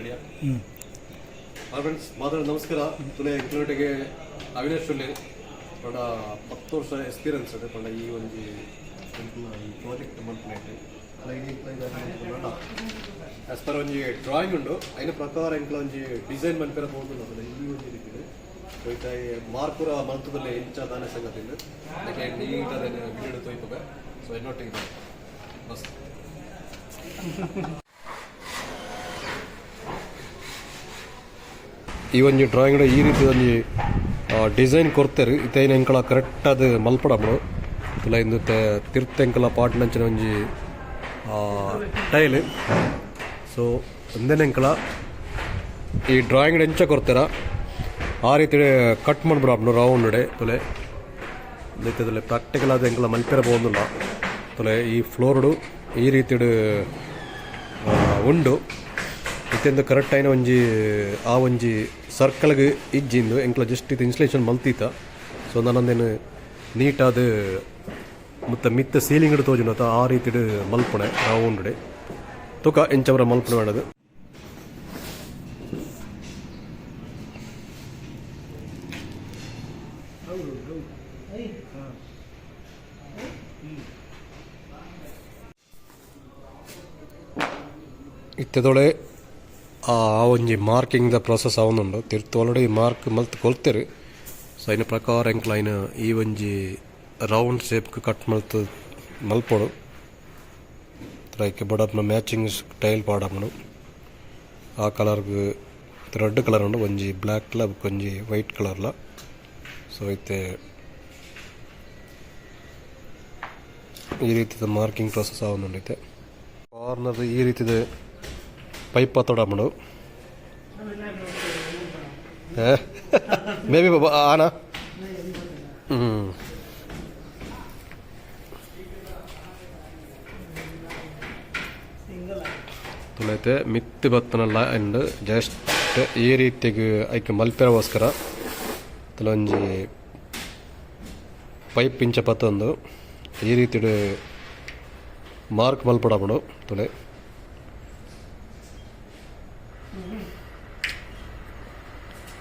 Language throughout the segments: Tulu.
ರೆಡಿಯಾ? ಫ್ರೆಂಡ್ಸ್, ಮಾತಾಡ ನಮಸ್ಕಾರ. ತುಲೆ ಎಂಕ್ಲೋಟಿಗೆ ಅವಿನಾಶ್ ಉಲ್ಲೆ ಪಂಡ 10 ವರ್ಷ ಎಕ್ಸ್ಪೀರಿಯನ್ಸ್ ಇದೆ. ಪಂಡ ಈ ಒಂಜಿ ಎಂಕ್ಲ ಈ ಪ್ರಾಜೆಕ್ಟ್ ಮಲ್ಪುನೆಟ್ ಆಸ್ ಪರ್ ಒಂಜಿ ಡ್ರಾಯಿಂಗ್ ಉಂಡು. ಐನ ಪ್ರಕಾರ ಎಂಕ್ಲ ಒಂಜಿ ಡಿಸೈನ್ ಮನ್ಪೆರ ಪೋದುಲ್ಲ. ಈ ಒಂಜಿ ರೀತಿಡ್ ಹೋಯ್ತಾ ಮಾರ್ಪುರ ಮಲ್ತದಲ್ಲೇ ಇಂಚ ದಾನೆ ಸಂಗತಿಂದು ಅದಕ್ಕೆ ನೀಟ್ ಅದನ್ನ ವಿಡಿಯೋ ತೋಯ್ಪಗ. ಸೊ ಎನ್ನೊಟ್ಟಿಗೆ ಬಸ್. ಈ ಒಂಜಿ ಡ್ರಾಯಿಂಗ್ ಈ ರೀತಿ ಒಂಜಿ ಡಿಸೈನ್ ಕೊರ್ತೆರ್. ಇತ್ತೆ ಎಂಕಲ ಕರೆಕ್ಟ್ ಅದು ಮಲ್ಪಡಮಡು ತುಲ ಇಂದು ತಿರ್ತ್ ಎಂಕಲ ಪಾಟ್ ನಂಚಿನ ಒಂಜಿ ಟೈಲ್. ಸೊ ಒಂದೇನೆ ಎಂಕಲ ಈ ಡ್ರಾಯಿಂಗ್ ಎಂಚ ಕೊರ್ತೆರ ಆ ರೀತಿ ಕಟ್ ಮಾಡ್ಬಿಡಪ್ನು ರೌಂಡ್ ತುಲೆ. ತುಲೆ ಪ್ರಾಕ್ಟಿಕಲ್ ಆದ ಎಂಕಲ ಮಲ್ಪೆರ ಪೋವೊಂದುಲ್ಲ. ತುಲೆ ಈ ಫ್ಲೋರ್ಡು ಈ ರೀತಿಡ್ ಉಂಡು. ಇತ್ತೆಂದು ಕರೆಕ್ಟ್ ಆಯಿನ ಒಂಜಿ ಆ ಒಂಜಿ ಸರ್ಕಲ್ಗ್ ಇಜ್ಜಿಂದು ಎಂಕ್ಲ ಜಸ್ಟ್ ಇದು ಇನ್ಸ್ಟಲೇಷನ್ ಮಲ್ತೀತ. ಸೊ ನಾನೊಂದೇನು ನೀಟಾದ ಮುತ್ತ ಮಿತ್ತ ಸೀಲಿಂಗ್ ತೋಜುನತ ಆ ರೀತಿಡ್ ಮಲ್ಪುಣೆ ರೌಂಡ್ ತುಕ ಎಂಚವರ ಮಲ್ಪುಣೆ വേണ്ടത്. ಇತ್ತೆದೊಳೆ ಆ ಒಂಜಿ ಮಾರ್ಕಿಂಗ್ ದ ಪ್ರಾಸೆಸ್ ಆವೊಂದುಂಡು. ತಿರ್ತ್ ಆಲ್ರೆಡಿ ಮಾರ್ಕ್ ಮಲ್ತ್ ಕೊಲ್ತೆರ್. ಸೊ ಐನ ಪ್ರಕಾರ ಎಂಕ್ಲ ಐನ ಈ ಒಂಜಿ ರೌಂಡ್ ಶೇಪ್ ಕಟ್ ಮಲ್ತ್ ಮಲ್ಪೊಡು. ಐಕ್ ಬಡಪ್ನ ಮ್ಯಾಚಿಂಗ್ ಟೈಲ್ ಪಾಡಪುಂಡು. ಆ ಕಲರ್ಗ್ ರೆಡ್ ಕಲರ್ ಉಂಡು, ಒಂಜಿ ಬ್ಲ್ಯಾಕ್ ಲ ಒಂಜಿ ವೈಟ್ ಕಲರ್ಲ. ಸೊ ಇತ್ತೆ ಈ ರೀತಿದ ಮಾರ್ಕಿಂಗ್ ಪ್ರಾಸೆಸ್ ಆವೊಂದುಂಡು. ಇತ್ತೆ ಕಾರ್ನರ್ ಈ ರೀತಿದ ಪೈಪ್ ಪತ್ತೊಡಾಪುಂಡು. ಮೇ ಬಿ ಆನಾ. ತುಲೈತೆ ಮಿತ್ತ್ ಬತ್ತನಲ್ಲ ಅಂಡ್ ಜಸ್ಟ್ ಈ ರೀತಿಗ್ ಐಕ್ ಮಲ್ಪೆರಗೋಸ್ಕರ ತುಲೊಂಜಿ ಪೈಪ್ ಇಂಚ ಪತ್ತೊಂದು ಈ ರೀತಿಡ್ ಮಾರ್ಕ್ ಮಲ್ಪಡಾಪುಂಡು ತುಲೆ.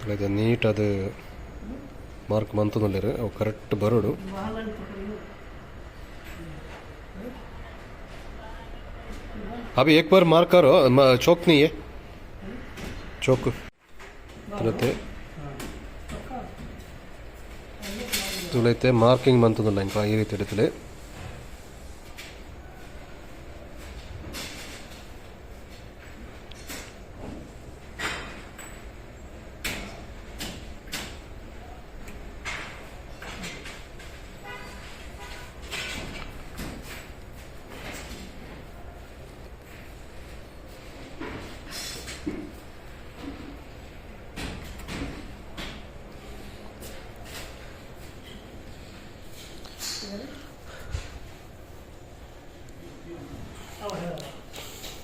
ತುಲೈತೆ ನೀಟ್ ಅದು ಮಾರ್ಕ್ ಮಂತೊಂದುಲ್ಲೆರ್. ಅವು ಕರೆಕ್ಟ್ ಬರೋಡು. अभी एक बार मार्क करो। चौक नहीं है, चौक ತುಲೈತೆ. ತುಲೈತೆ ಮಾರ್ಕಿಂಗ್ ಮಂತೊಂದುಲ್ಲ ಇಂಕ ಈ ರೀತಿ ತುಲೆ.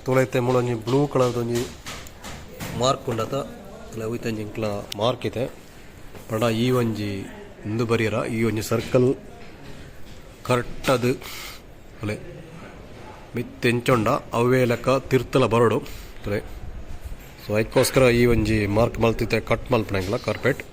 ತುಲೈತೆ ಮೂಲೊಂಜಿ ಬ್ಲೂ ಕಲರ್ ಒಂಜಿ ಮಾರ್ಕ್ ಉಂಡತ. ತುಲೆ ಒಯ್ತಂಜಿ ಇಂಕ್ಲ ಮಾರ್ಕ್ ಇದೆ. ಪಂಡ ಈ ಒಂಜಿ ಇಂದು ಬರಿಯರ ಈ ಒಂಜಿ ಸರ್ಕಲ್ ಕರೆಕ್ಟ್ ಅದು ತುಲೆ ಮಿತ್ತ್ ಎಂಚೊಂಡ ಅವೇ ಲೆಕ್ಕ ತಿರ್ತಲ ಬರಡು ತುಲೆ. ಸೊ ಐಕ್ಕೋಸ್ಕರ ಈ ಒಂಜಿ ಮಾರ್ಕ್ ಮಲ್ತಿತ್ತೆ ಕಟ್ ಮಲ್ಪಣಂಗಿಲ್ಲ ಕಾರ್ಪೆಟ್.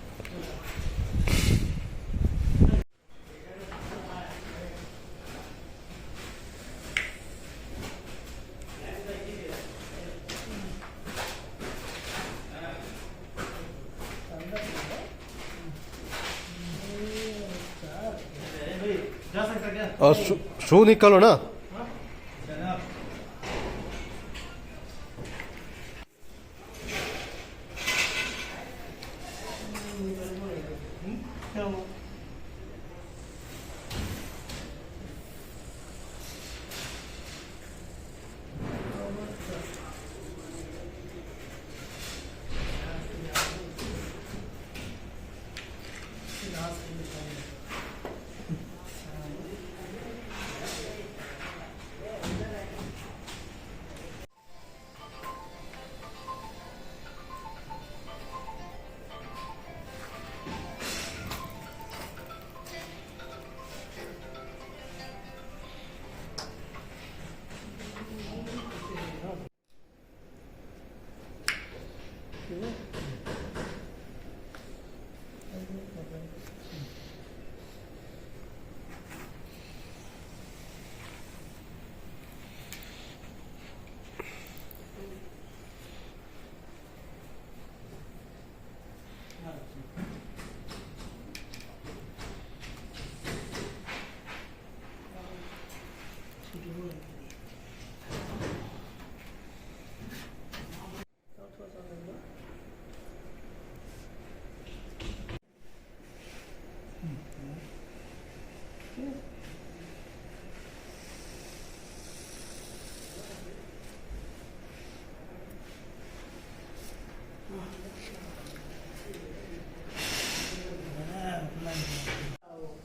शू निकालो ना.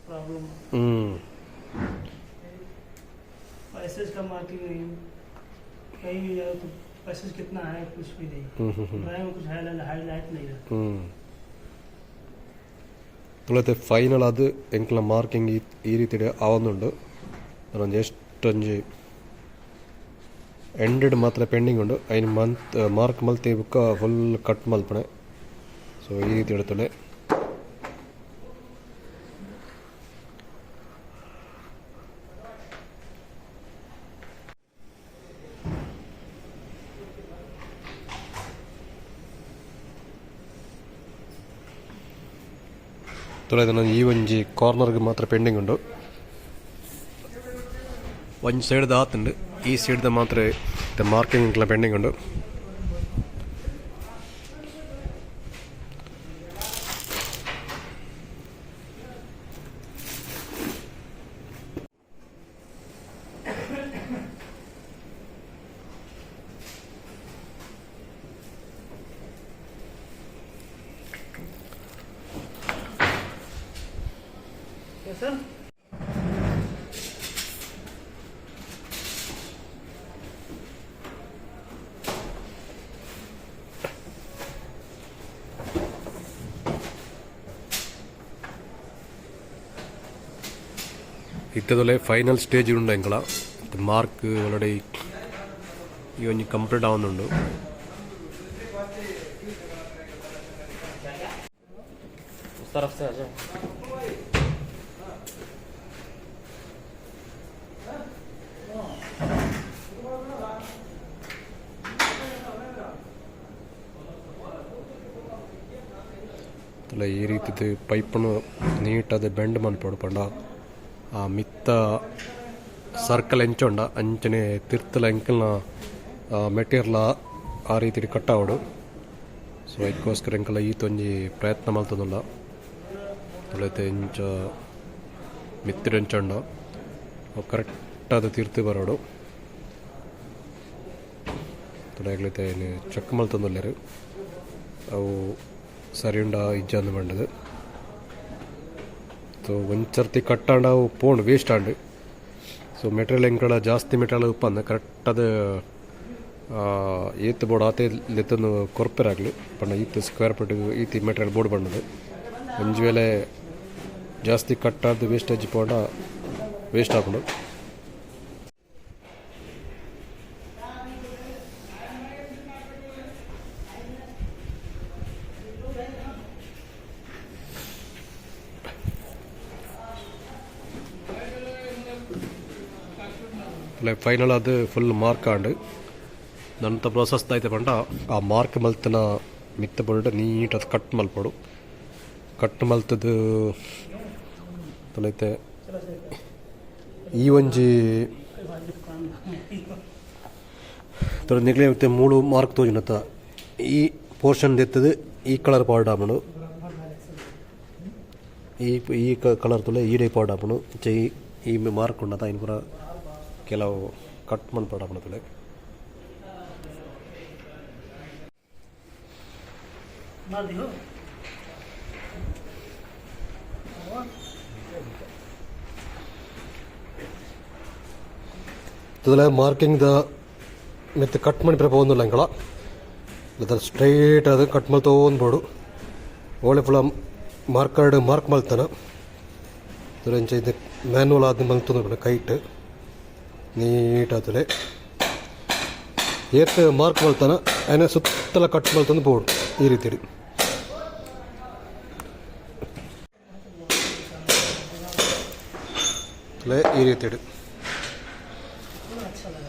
प्रॉब्लम। पैसेज का मार्किंग नहीं है, कहीं भी जाओ तो पैसेज कितना है कुछ भी नहीं। ड्राइंग में कुछ हाईलाइट हाईलाइट नहीं रहता। ತುಳತೆ ಫೈನಲ್ ಅದು ಎಂಕ್ಲ ಮಾರ್ಕಿಂಗ್ ಈ ರೀತಿ ಆವೊಂದುಂಡು. ಒಂಜಿ ಎಷ್ಟೊಂಜಿ ಎಂಡೆಡ್ ಮಾತ್ರ ಪೆಂಡಿಂಗ್ ಉಂಡು. ಐನ್ ಮಂತ್ ಮಾರ್ಕ್ ಮಲ್ತಿ ಬುಕ್ಕ ಫುಲ್ ಕಟ್ ಮಲ್ಪಣೆ. ಸೊ ಈ ರೀತಿ ಇಡ್ತಲೆ. ತುಳೈದ ಈ ಒಂಜಿ ಕಾರ್ನರ್ಗೆ ಮಾತ್ರ ಪೆಂಡಿಂಗ್ ಉಂಡು. ಒಂಜಿ ಸೈಡ್ದ ಆತುಂಡು, ಈ ಸೈಡ್ದ ಮಾತ್ರ ಮಾರ್ಕಿಂಗ್ ಪೆಂಡಿಂಗ್ ಉಂಡು. ಸರ್. ಇತ್ತದಲ್ಲೇ ಫೈನಲ್ ಸ್ಟೇಜ್ ಉಂಡು ಎಂಕಲ. ಮಾರ್ಕ್ ಆಲ್ರೆಡಿ ಈ ಒಂಜಿ ಕಂಪ್ಲೀಟ್ ಆವೊಂದುಂಡು. उस तरफ से आ जाओ। ಅಲ್ಲ, ಈ ರೀತಿದ ಪೈಪನ್ನು ನೀಟಾದ ಬೆಂಡ್ ಮನ್ಪೊಡು ಪಂಡ ಆ ಮಿತ್ತ ಸರ್ಕಲ್ ಎಂಚ ಅಂಚನೆ ತಿರ್ತಲ ಎಂಕಲ್ನ ಮೆಟೀರಿಯಲ್ ಆ ರೀತಿ ಕಟ್ಟಾವಡು. ಸೊ ಐಕ್ಕೋಸ್ಕರ ಎಂಕಲ ಈತೊಂಜಿ ಪ್ರಯತ್ನ ಮಲ್ತೊಂದುಲ್ಲ. ತುಳತೆ ಇಂಚ ಮಿತ್ತಿಡ್ ಎಂಚ ಉಂಡ ಅವು ಕರೆಕ್ಟ್ ಆದ್ ತಿರ್ತ್ ಬರೋಡು. ತುಳೈಗ್ಲಿತೆ ಚೆಕ್ ಮಲ್ತೊಂದುಲ್ಲೆರ್ ಅವು ಸರಿ ಉಂಡ ಇಜ್ಜಂದ್ ಪಂಡುದು. ಸೊ ಒಂಜಿ ಸರ್ತಿ ಕಟ್ಟಾಂಡ ಅವು ಪೋಂಡು ವೇಸ್ಟ್ ಆಂಡ್. ಸೊ ಮೆಟೀರಿಯಲ್ ಎಂಕಡ ಜಾಸ್ತಿ ಮೆಟೀರಿಯಲ್ ಉಪ್ಪಂದ್ ಕರೆಕ್ಟ್ ಆದ್ ಏತ್ ಬೋಡು ಆತೆ ಲೆತ್ತೊಂದು ಕೊರ್ಪೆರಾಗ್ಲಿ ಪಂಡ ಈತ್ ಸ್ಕ್ವೇರ್ ಫೀಟ್ ಈತ್ ಮೆಟೀರಿಯಲ್ ಬೋಡು ಪಂಡುದು. ಒಂಜಿ ವೇಳೆ ಜಾಸ್ತಿ ಕಟ್ಟಾದ್ ವೇಸ್ಟೇಜ್ ಪೋಂಡ ವೇಸ್ಟ್ ಆಪುಂಡು. ಫೈನಲ್ ಅದು ಫುಲ್ ಮಾರ್ಕ್ ಆಂಡ್. ನಂತ ಪ್ರೊಸೆಸ್ ದಾಯ್ತೆ ಪಂಡ ಆ ಮಾರ್ಕ್ ಮಲ್ತನ ಮಿತ್ತ ಬೋರ್ಡ್ ನೀಟ್ ಅದು ಕಟ್ ಮಲ್ಪೊಡು. ಕಟ್ ಮಲ್ತದು ತುಲೈತೆ ಈ ಒಂಜಿ ತುಳ ನಿಕ್ಲೆ ಇತ್ತೆ ಮೂಲು ಮಾರ್ಕ್ ತೋಜುನತ ಈ ಪೋರ್ಷನ್ ದೆತ್ತದು ಈ ಕಲರ್ ಪಾರ್ಟ್ ಆಪುಂಡು. ಈ ಈ ಕಲರ್ ತುಲೆ ಈಡೆ ಪಾರ್ಟ್ ಆಪುಂಡು. ಇಂಚ ಈ ಈ ಮಾರ್ಕ್ ಉಂಡತ ಐನ್ ಪೂರ ಕೆಲವು ಕಟ್ ಮನ್ಪೊಡು ಆಪುಂಡು ತುಲೆ. मार दियो। ತುಲೆ ಮಾರ್ಕಿಂಗ್ ದ ಮಿತ್ತ್ ಕಟ್ ಮನ್ಪೆರೆ ಪೋವೊಂದುಲ್ಲ ಎಂಕಲ. ಸ್ಟ್ರೈಟ್ ಅದು ಕಟ್ ಮಲ್ತೊಂದು ಬೋಡು. ಓಳೆ ಪೂರ ಮಾರ್ಕರ್ಡ್ ಮಾರ್ಕ್ ಮಲ್ತನ ತುಲೆ ಇಂಚ ಇತ್ತೆ ಮ್ಯಾನ್ಯುವಲ್ ಆದ್ ಮಲ್ತೊಂದು ಕೈಟ್ ನೀಟ್ ಆತುಲೆ. ಏತ್ ಮಾರ್ಕ್ ಮಲ್ತಾನ ಐನ ಸುತ್ತಲ ಕಟ್ ಮಲ್ತೊಂದು ಪೋಡು ಈ ರೀತಿ. ಈ ರೀತಿ. अच्छा लगा।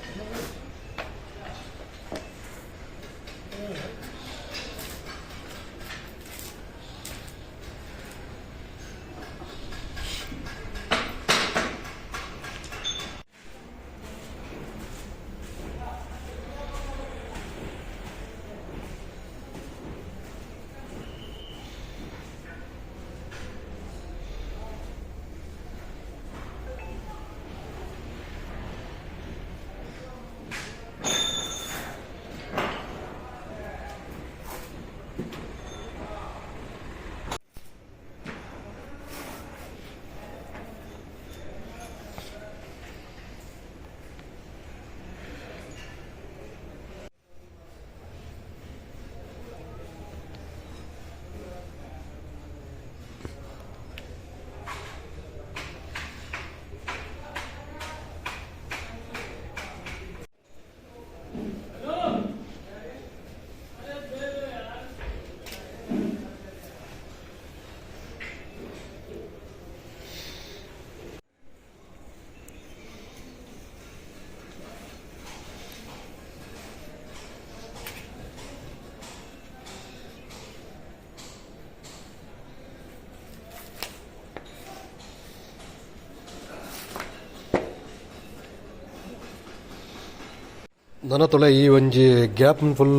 ನನ ತೊಲೆ ಈ ಒಂಜಿ ಗ್ಯಾಪ್ ಫುಲ್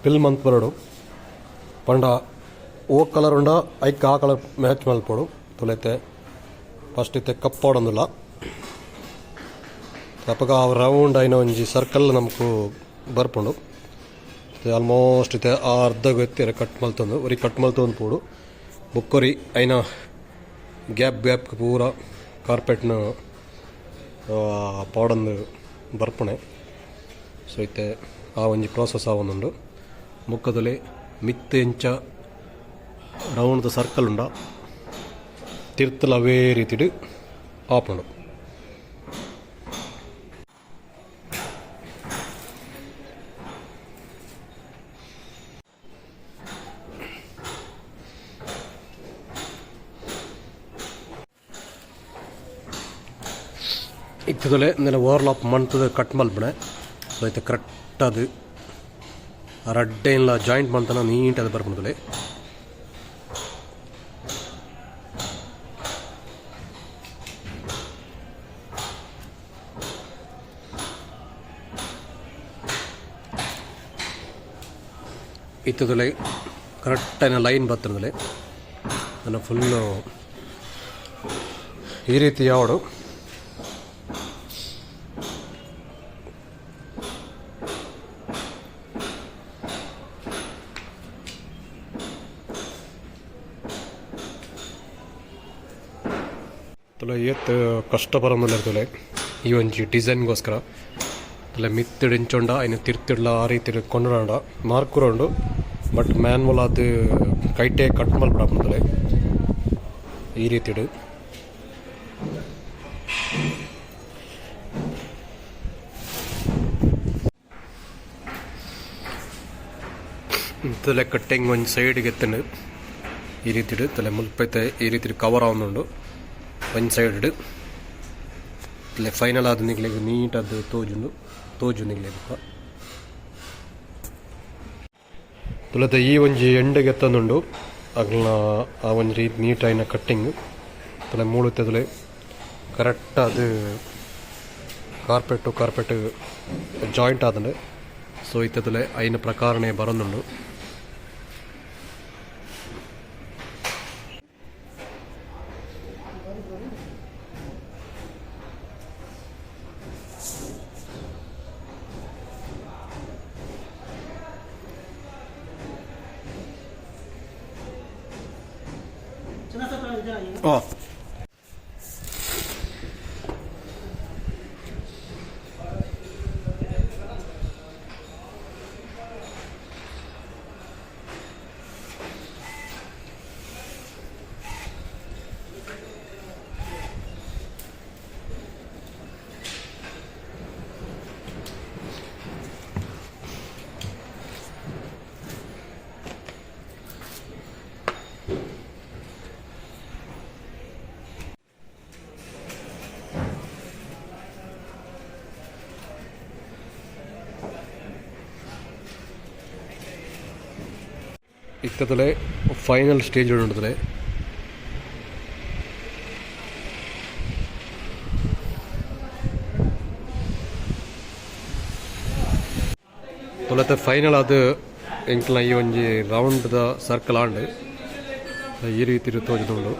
ಫಿಲ್ ಮಂತ್ ಬರಡು ಪಂಡ ಓ ಕಲರ್ ಉಂಡ ಐಕ್ ಆ ಕಲರ್ ಮ್ಯಾಚ್ ಮಲ್ಪೊಡು. ತುಲೈತೆ ಫಸ್ಟ್ ಇತ್ತೆ ಕಪ್ಪಾಡೊಂದುಲ್ಲ. ಅಪಗ ಆ ರೌಂಡ್ ಆಯಿನ ಒಂಜಿ ಸರ್ಕಲ್ ನಮಕು ಬರ್ಪುಂಡು. ಆಲ್ಮೋಸ್ಟ್ ಇತ್ತೆ ಆ ಅರ್ಧ ಎತ್ತಿರ ಕಟ್ ಮಲ್ತೊಂದು ಒರಿ ಕಟ್ ಮಲ್ತೊಂದು ಪೋಡು. ಬೊಕ್ಕೊರಿ ಐನ ಗ್ಯಾಪ್ ಗ್ಯಾಪ್ ಪೂರ ಕಾರ್ಪೆಟ್ನ ಪಾಡೊಂದು ಬರ್ಪುಣೆ. ಸೊ ಇತ್ತೆ ಆ ಒಂಜಿ ಪ್ರಾಸೆಸ್ ಆವೊಂದುಂಡು. ಬೊಕ್ಕದಲೆ ಮಿತ್ತ್ ಎಂಚ ರೌಂಡ್ ಸರ್ಕಲ್ ಉಂಡ ತಿರ್ತಲ ಅವೇ ರೀತಿಡ್ ಆಪುಂಡು. ಇತ್ತದಲೆ ಇಂದೆನ ಓವರ್ಲಾಪ್ ಮಂತದ ಕಟ್ ಮಲ್ಪಣೆ. ಸೊ ಇತ್ತೆ ಕರೆಕ್ಟ್ ಅದು ರಡ್ಡೆನ್ಲ ಜಾಯಿಂಟ್ ಮಂತನ ನೀಟ್ ಅದು ಬರ್ಪುಂಡು. ಇತ್ತದಲೆ ಕರೆಕ್ಟ್ ಆಯಿನ ಲೈನ್ ಬತ್ತದಲೆ ನನ್ನ ಫುಲ್ಲು ಈ ರೀತಿ ಯಾವಡು. ತುಲೆ ಏತ್ ಕಷ್ಟ ಬರೊಂದುಲ್ಲೆರ್ ಈ ಒಂಜಿ ಡಿಸೈನ್ಗೋಸ್ಕರ. ತುಲೆ ಮಿತ್ತ್ ಇಂಚೊಂಡ ಐನ ತಿರ್ತಿಡ್ಲ ಆ ರೀತಿ ಕೊಂಡೊಂಡ ಮಾರ್ಕುರ ಉಂಡು. ಬಟ್ ಮ್ಯಾನ್ವಲ್ ಆದ್ ಕೈಟೇ ಕಟ್ ಮಲ್ಪೊಡಾಪುಂಡು ತುಲೆ ಈ ರೀತಿಡ್. ತುಲೆ ಕಟ್ಟಿಂಗ್ ಒಂಜಿ ಸೈಡ್ ಗೆತ್ತುಂಡು ಈ ರೀತಿಡ್. ತುಲೆ ಮುಲ್ಪ ಇತ್ತೆ ಈ ರೀತಿಡ್ ಕವರ್ ಆವೊಂದುಂಡು ಒಂಜಿ ಸೈಡ್. ತುಲೆ ಫೈನಲ್ ಆದ್ ನಿಕ್ಲೆಗ್ ನೀಟ್ ಆದ್ ತೋಜುಂಡು ತೋಜು ನಿಕ್ಲೆಗ್. ಬೊಕ ತುಲತ ಈ ಒಂಜಿ ಎಂಡ್ ಗೆತ್ತೊಂದುಂಡು ಅಗ್ಲ್ನ ಆ ಒಂಜಿ ರೀತಿ ನೀಟ್ ಆಯಿನ ಕಟ್ಟಿಂಗ್. ತುಲೆ ಮೂಲು ತುಲೆ ಕರೆಕ್ಟ್ ಆದ್ ಕಾರ್ಪೆಟ್ ಟು ಕಾರ್ಪೆಟ್ ಜಾಯಿಂಟ್ ಆತುಂಡು. ಸೊ ಇತ್ತೆ ತುಲೆ ಐನ ಪ್ರಕಾರನೆ ಬರೊಂದುಂಡು. चना सब इधर आइए। ಆ. ಇತ್ತದಲೆ ಫೈನಲ್ ಸ್ಟೇಜ್ ಉಂಡುದಲೆ. ತುಲತೆ ಫೈನಲ್ ಅದು ಎಂಕ್ಲ ಈ ಒಂಜಿ ರೌಂಡ್ ದ ಸರ್ಕಲ್ ಆಂಡ್. ಈ ರೀತಿ ತೋಜುದುಂಡು.